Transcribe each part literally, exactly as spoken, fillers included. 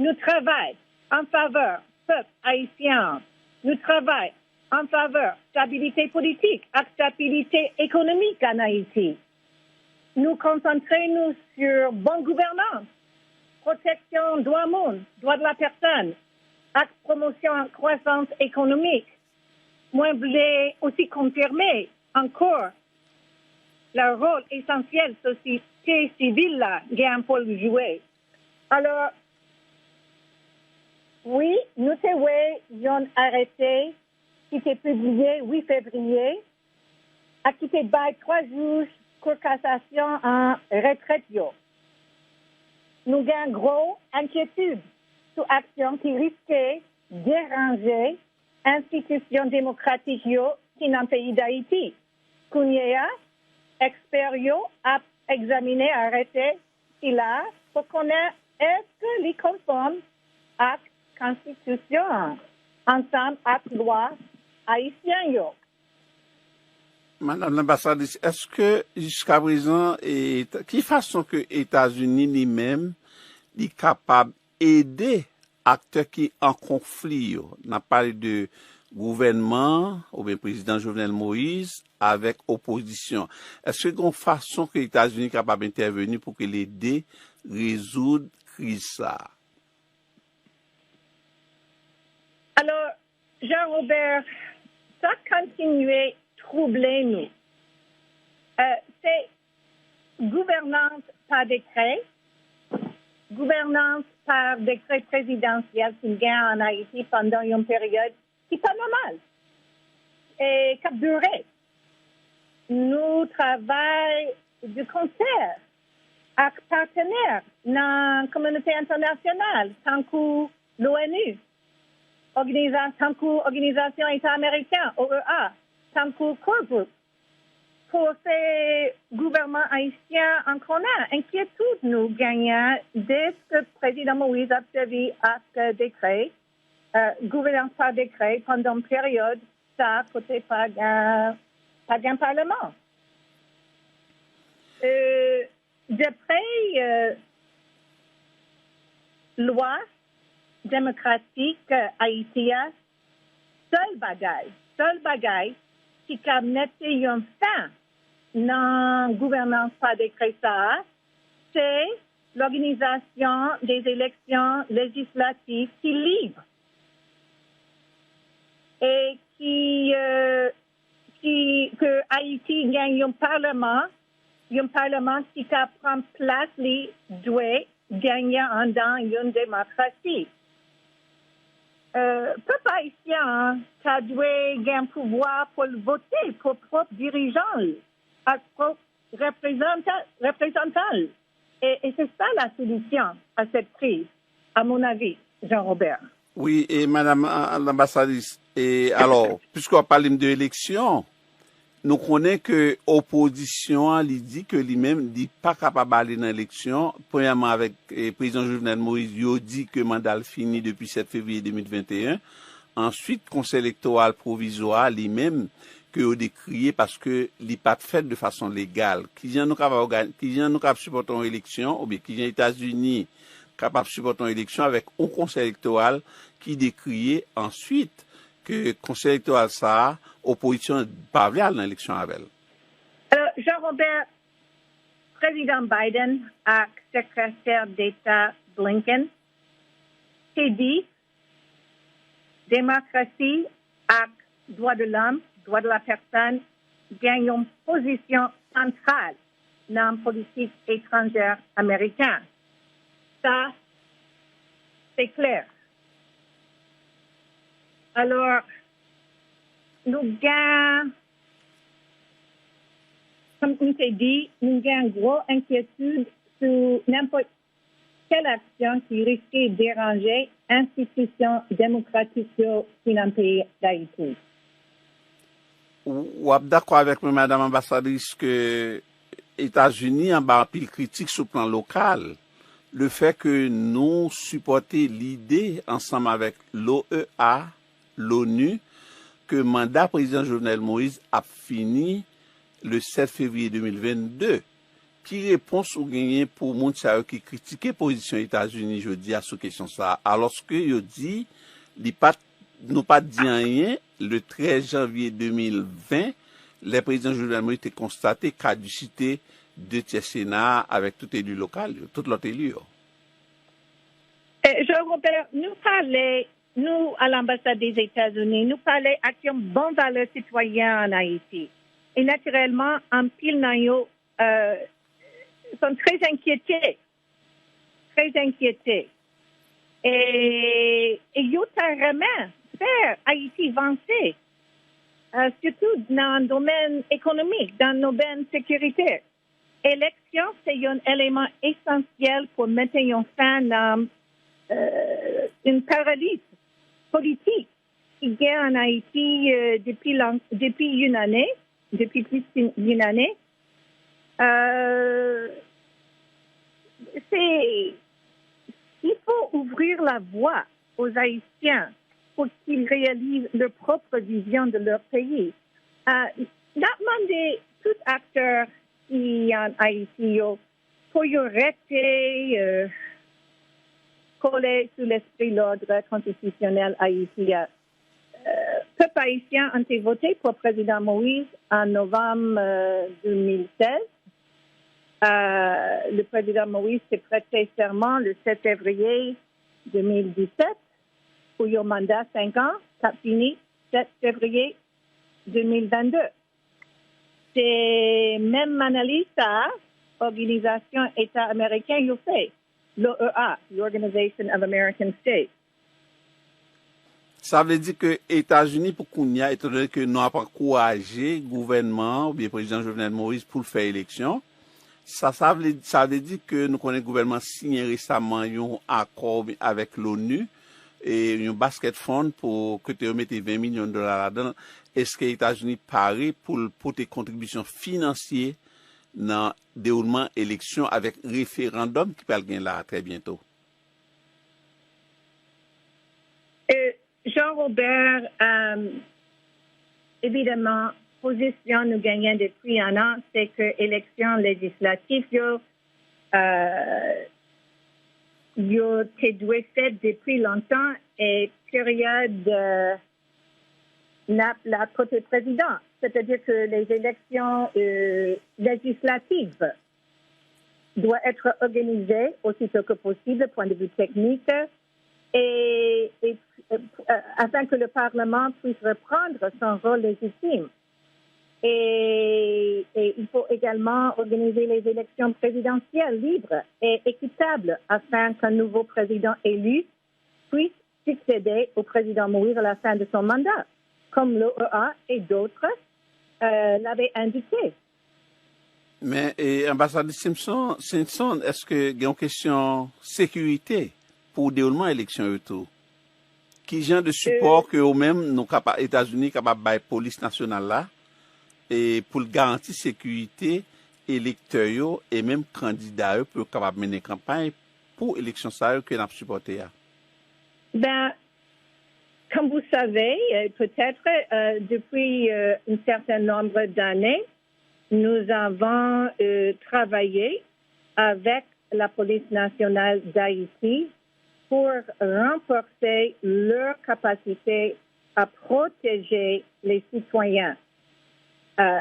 Nou travay an favè pèp ayisyen an. Nou travay an favè stabilite politik ak stabilite ekonomik ann Ayiti. Nou konsantre nou sou bon gouvènans, pwoteksyon dwa moun, dwa de la pèsòn, ak pwomosyon kwasans ekonomik. Mwen vle osi konfime ankò le wòl esansyèl sosyete sivil la gen pou l jwe. Alò, wi, nou te wè yon arete ki te pibliye uit fevriye ak ki te bay twa jij Kou Kasasyon an retrèt yo. Nou gen gwo enkyetid sou aksyon ki riske deranje enstitisyon demokratik yo ki nan peyi Dayiti. Kounye a, ekspè yo ap egzamine arete sila pou konnen èske li konfòm ak konstitisyon an ansanm ak lwa ayisyen yo. Madam Lanbasadris, èske jiskaprezan, e, ki fason ke Etazini li menm li kapab ede aktè ki an konfli yo? N ap pale de gouvènman oubyen prezidan Jovenel Moïse avèk opozisyon. Èske gen yon fason ke Etazini kapab entèveni pou ke l ede rezoud kriz sa a? Alò, Jean Robert, sa kontinye twouble nou. Se gouvènans pa dekrè, gouvènans pa dekrè prezidansyèl ki gen ann Ayiti pandan yon peryòd ki pa nòmal e k ap dire. Nou travay de konsè ak patnè nan kominote entènasyonal, tankou l'ONU, òganiza- tankou Òganizasyon Eta Ameriken, OEA, tankou Core Group, pou fè gouvènman ayisyen an konnen enkyetid nou genyen dèske Prezidan Moïse ap sèvi ak dekrè, gouvènans pa dekrè pandan peryòd sa kote pa gen pa gen paleman. Dapre lwa demokratik Ayiti a, sèl bagay, sèl bagay ki ka mete yon fen nan gouvènans pa dekrè sa a, se lòganizasyon de eleksyon lejislatif ki lib e ki ki ke Ayiti gen yon paleman, yon paleman ki ka pran plas li dwe genyen anndan yon demokrasi. Pèp ayisyen an ta dwe gen pouvwa pou l vote pou pwòp dirijan l ak pwòp reprezantan l. E se sa la solisyon a sèt kriz, a mon avi, Jean Robert. Wi, e madam Lanbasadris, e alò, piske w ap pale m de eleksyon, nou konnen ke opozisyon an, li di ke li menm, li pa kapab ale nan eleksyon. Premyèman, avèk prezidan Jovenel Moïse, yo di ke manda l fini depi sèt fevriye de mil venteyen. Answit, Konsèy Elektoral Pwovizwa a, li menm, ke yo dekriye paske li pa t fèt de fason legal. Kijan nou kapab ògani- kijan nou kapab sipòte yon eleksyon, oubyen kijan Etazini kapab sipòte yon eleksyon avèk yon konsèy elektoral ki dekriye answit ke konsèy elektoral sa a, opozisyon an pa vle al nan eleksyon avè l? Jean Robert, Prezidan Biden ak Sekretè Deta Blinken te di demokrasi ak dwa de lòm, dwa de la pèsòn, gen yon pozisyon santral nan politik etranjè ameriken. Sa, se klè. Alò, nou gen, kòm m te di, nou gen gwo enkyetid sou nenpòt kèl aksyon ki riske deranje enstitisyon demokratik yo ki nan peyi Dayiti. W ap dakò avèk mwen, Madam Anbasadris, ke Etazini anba anpil kritik sou plan lokal, lefè ke nou sipòte lide ansanm avèk l'OEA, l'ONU, ke manda Prezidan Jovenel Moïse ap fini le sèt fevriye de mil vennde. ki repons ou genyen pou moun sa yo ki kritike pozisyon Etazini jodi a sou kesyon sa a, alòske yo di li pa t, nou pa t di anyen le trèz janvye de mil ven, lè prezidan Jovenel Moïse te konstate kadisite de tyè Sena a avèk tout eli lokal yo, tout lòt eli yo? Eh, Jean Robert, nou pale, nou a lanbasad Dezetazini, nou pale ak yon bon valè sitwayen ann Ayiti. E natirèlman, anpil nan yo euh, sont très inquiétés, très inquiétés. E, e yo ta renmen fè Ayiti vanse, euh, sitou nan domèn ekonomik, nan domèn sekirite. Eleksyon se yon eleman esansyèl pou mete yon fen nan euh, yon paraliz politik ki gen ann Ayiti euh, depi, lan- depi yon ane, depi plis ki yon ane. Euh, c'est, il faut ouvrir la voie aux Haïtiens pour qu'ils réalisent leur propre vision de leur pays. Euh, n ap mande tout aktè ki ann Ayiti yo pou yo rete euh, kole sou lespri lòd konstitisyonèl Ayiti a. Euh, pèp ayisyen an te vote pou Prezidan Moïse an novanm euh, de mil sèz. Euh, le président Moïse te prête serment le sept février deux mille dix-sept pour un mandat cinq ans, qui a fini sept février deux mille vingt-deux. Se menm analiz sa a Òganizasyon Eta Ameriken yo fè, l'O E A, l'Organization of American States. Sa vle di ke Etazini pou kounye a, etandone ke nou ap ankouraje gouvènman an oubyen prezidan Jovenel Moïse pou l fè eleksyon, sa, sa vle, sa vle di ke nou konnen gouvènman an siyen resaman yon akò avèk l'ONU, e yon basket fund pou kote yo mete ven milyon dola ladan l. Èske Etazini pare pou l pote kontribisyon finansye nan dewoulman eleksyon avèk referandòm ki pral gen la a trè byento? Euh, Jean Robert, euh, evidaman, pozisyon nou genyen depi an an, se ke eleksyon lejislatif yo, euh, yo te dwe fèt depi lontan e peryòd euh, n ap la kote prezidan. C'est-à-dire que les élections euh, législatives doivent être organisées aussitôt que possible, point de vue technique, et, et, euh, afin que le Parlement puisse reprendre son rôle légitime. Et, et il faut également organiser les élections présidentielles libres et équitables afin qu'un nouveau président élu puisse succéder au président Moïse à la fin de son mandat, comme l'O E A et d'autres euh, l'avaient indiqué. Men, e, anbasadris Simpson, Simpson, èske gen yon kesyon sekirite pou dewoulman eleksyon yo tou? Ki jan de sipò ke ou menm nou kapab, Etazini kapab bay polis nasyonal la e pou l garanti sekirite elektè yo e menm kandida yo pou yo kapab mennen kanpay pou eleksyon sa yo ke n ap sipòte a? Ben, comme vous savez, euh, peut-être euh, depuis euh, un certain nombre d'années, nous avons euh, travaillé avec la Police nationale d'Haïti pour renforcer leur capacité à protéger les citoyens. Euh,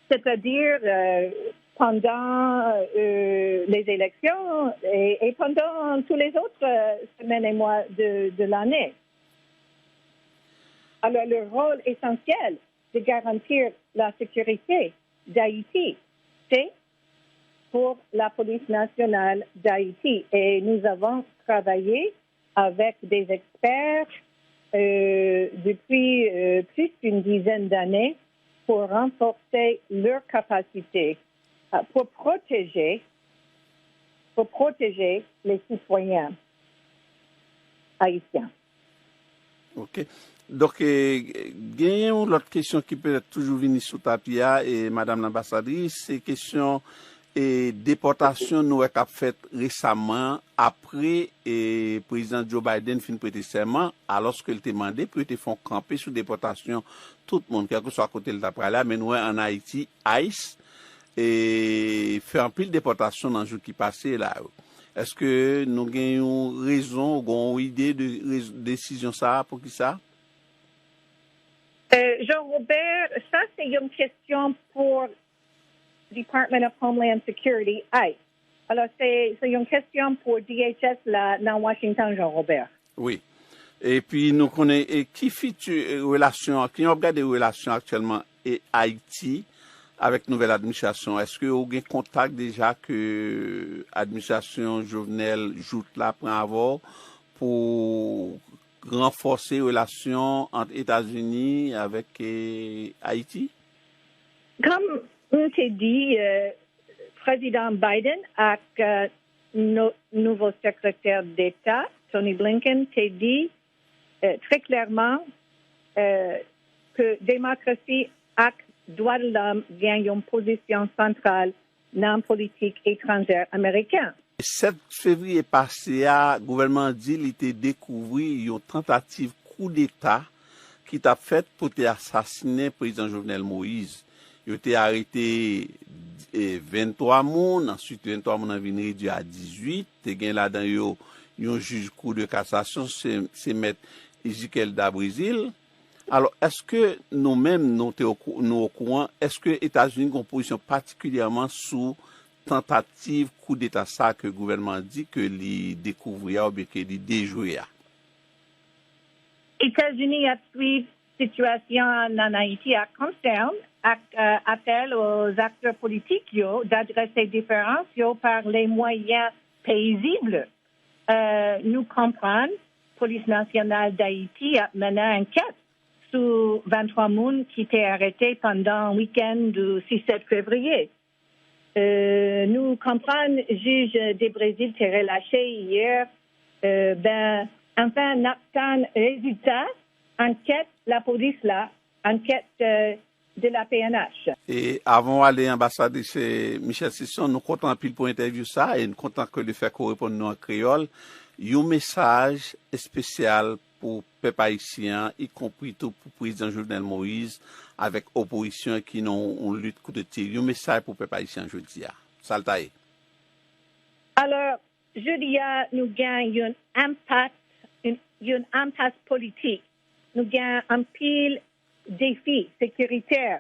c'est-à-dire euh, pendant euh, les élections et, et pendant tous les autres euh, semaines et mois de, de l'année. Alors, le rôle essentiel de garantir la sécurité d'Haïti, c'est pour la Police nationale d'Haïti. Et nous avons travaillé avec des experts euh, depuis euh, plus d'une dizaine d'années pour renforcer leur capacité euh, pour protéger, pour protéger les citoyens haïtiens. Ok. Donk, eh, genyen yon lòt kesyon ki petèt toujou vini sou tapi a, e madanm lanbasadris, se kesyon e depòtasyon nou wè k ap fèt resaman apre e prezidan Joe Biden fin prete sèman, alòske l te mande pou yo te fè yon kanpe sou depòtasyon tout moun, kèlkeswa kote l ta prale a, men nou wè ann Ayiti, ICE, e fè anpil depòtasyon nan jou ki pase la yo. Èske nou gen yon rezon, ou gen yon ide de rez- desizyon sa a, poukisa? Euh, Jean Robert, sa se yon kesyon pou Department of Homeland Security, ice. Alò, se se yon kesyon pou D H S la nan Washington, Jean Robert. Wi. Epi nou konnen e ki fiti e, relasyon, ki w ap gade relasyon aktyèlman e Ayiti avèk nouvèl administrasyon? Èske ou gen kontak deja ke administrasyon Jovenel jout la pran avè w pou ranfòse relasyon ant Etazini avèk e, Ayiti? Kòm m te di, euh, Prezidan Biden ak euh, nou, nouvo Sekretè Deta, Tony Blinken, te di euh, trè klèman euh, ke demokrasi ak dwa de lòm gen yon pozisyon santral nan politik etranjè ameriken. Sèt fevriye pase a, gouvènman an di li te dekouvri yon tantativ koudeta ki t ap fèt pou te asasinen Prezidan Jovenel Moïse. Yo te arete e, venntwa moun, answit venntwa moun nan vin redui a dizuit. Te gen ladan yo yon jij kou de kasasyon, se, se mèt Ezikiel Dabrésil. Alò, èske nou menm, nou te okou- nou okouran, èske Etazini gen yon pozisyon patikilyèman sou tantativ koudeta sa ke gouvènman an di ke li dekouvri a oubyen ke li dejwe a? Etazini ap swiv sitiyasyon an nan Ayiti ak konsèn ak euh, apèl aux acteurs politiques yo d'adresser différends yo par les moyens paisibles. Euh, nou konprann Polis Nasyonal Dayiti ap mennen ankèt sou venntwa moun ki te arete pandan wikenn du sis sèt fevriye. Euh, nou konprann jij Dabrésil te relache yè. Euh, ben, anfen, n ap tann rezilta ankèt lapolis la, ankèt euh, de la P N H. E avan w ale, anbasadris Michelle Sison, nou kontan anpil pou entèvyou sa a e nou kontan ke le fè ke w reponn nou an kreyòl. Yon mesaj espesyal pou pèp ayisyen an, ikonpri tou pou prezidan Jovenel Moïse avèk opozisyon an ki nan yon lit kout tir. Yon mesaj pou pèp ayisyen an jodi a. Sa l ta ye? Alò, jodi a, nou gen yon enpas, yon, yon enpas politik. Nou gen anpil defi sekiritè,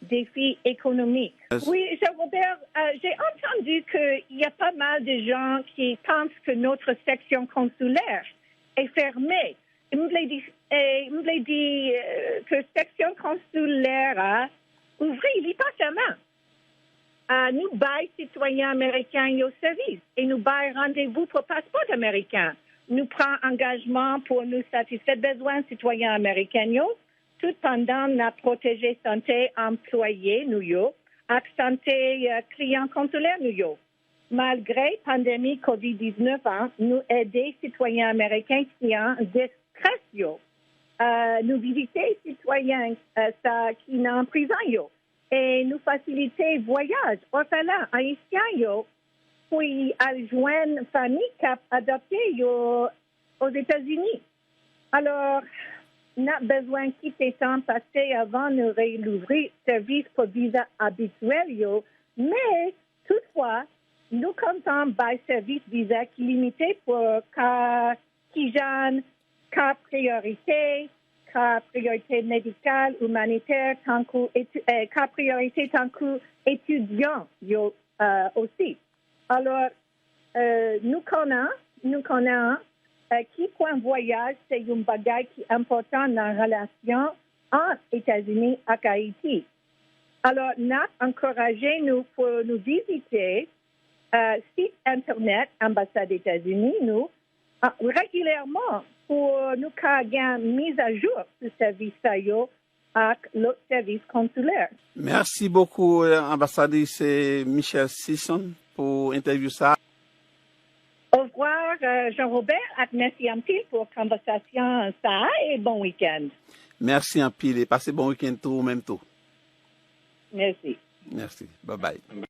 defi ekonomik. Wi, Jean Robert, euh, j'ai entendu qu'il y a pas mal de gens qui pensent que notre section consulaire est fermée. M vle di, eh, m vle di euh, ke seksyon konsilè a ouvri, li pa fèmen. Ah, nou bay sitwayen ameriken yo sèvis e nou bay randevou pou paspò ameriken. Nou pran angajman pou nou satisfè bezwen sitwayen ameriken yo, tout pandan n ap pwoteje sante anplwaye nou yo ak sante euh, kliyan konsilè nou yo. Malgre pandemi kovid diznèf an, nou ede sitwayen ameriken ki an destrès yo. Euh, nou vizite sitwayen euh, sa ki nan prizon yo. E nou fasilite vwayaj òfelen ayisyen yo pou y al jwenn fanmi k ap adopte yo Ozetazini. Alò, n ap bezwen kite tan pase avan nou relouvri sèvis pou viza abityèl yo, men, toutfwa, nou kontan bay sèvis viza ki limite pou ka ki jan ka priyorite, ka priyorite medikal, imanitè, tankou eti- eh, ka priyorite tankou etidyan yo eh, osi. Alò, eh, nou konnen, nou konnen eh, ki pwen vwayaj se yon bagay ki enpòtan nan relasyon ant Etazini ak Ayiti. Alò, n ap ankouraje nou pou nou vizite eh, sit entènèt Anbasad Etazini nou ah, regilyèman pou nou ka gen mizajou sou sèvis sa yo ak lòt sèvis konsilè. Mèsi bokou, anbasadris Michelle Sison, pou entèvyou sa a. Au revoir, euh, Jean Robert, ak mèsi anpil pou konvèsasyon sa a e bon wikenn. Mèsi anpil e pase bon wikenn tou ou menm tou. Mèsi. Mèsi. Bye bye.